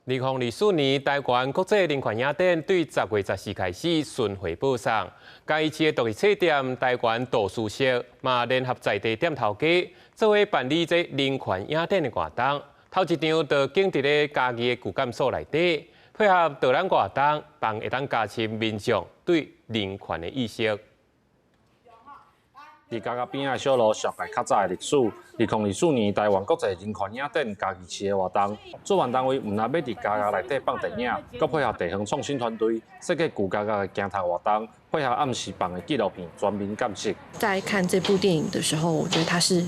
2024年台灣國際人權影展對10月14開始巡迴播送。嘉義市的獨立冊店台灣圖書室嘛聯合在地店頭家，做伙辦理這人權影展的活動。頭一場就揀佇咧嘉義的舊監所內底，配合導覽活動，幫會當加深民眾對人權的意識。佇監獄邊仔小路，紹介較早的歷史。2024年台灣國際人權影展嘉義市的活動，主辦單位毋但欲佇監獄內底放電影，閣配合地方創新團隊設計舊監獄的鏡頭活動，配合暗時放的紀錄片全面鑑析。在看這部電影的時候，我覺得它是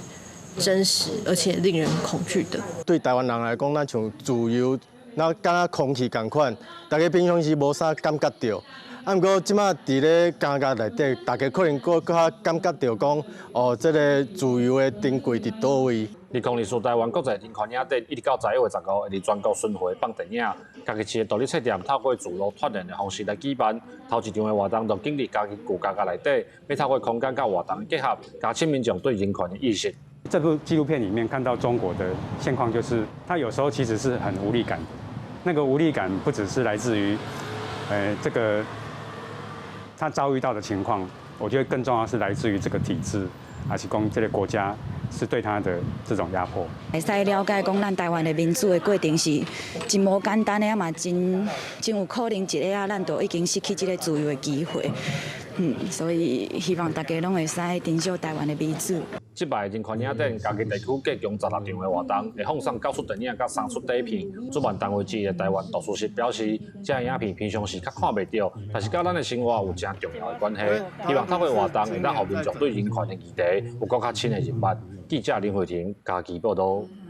真實而且令人恐懼的。對台灣人來講，咱像自由，那敢若空氣仝款，大家平常時無啥感覺著。啊，毋過這馬佇咧監獄內底，大家可能閣較感覺著講，哦，這个自由的珍貴佇佗位。2024台灣國際人權影展一直到11月15，會佇全國巡迴放電影。嘉義市的獨立冊店透過自路串聯的方式來舉辦。頭一場的活動就揀佇嘉義舊監獄內底，欲透過空間佮活動結合，加深民眾對人權的意識。這部紀錄片裡面看到中國的現況，就是他有時候其實是很無力感的。那個無力感不只是來自於，這個他遭遇到的情況，我覺得更重要是來自於這個體制，還是講這個國家是對他的這種壓迫。會使了解講，咱台灣的民主的過程是真無簡單的，嘛真真有可能一下仔，咱就已經失去這個自由的機會。所以希望大家攏會使珍惜台灣的民主。這擺人權影展，嘉義地區計共16場的活動，會放送九齣電影佮三齣短片。主辦單位之一的台灣圖書室表示，這个影片平常時較看袂著，但是佮咱的生活有誠重要的關係。希望透過活動，會當予民眾對人權的議題有閣較深的認識。記者林慧婷嘉義報導。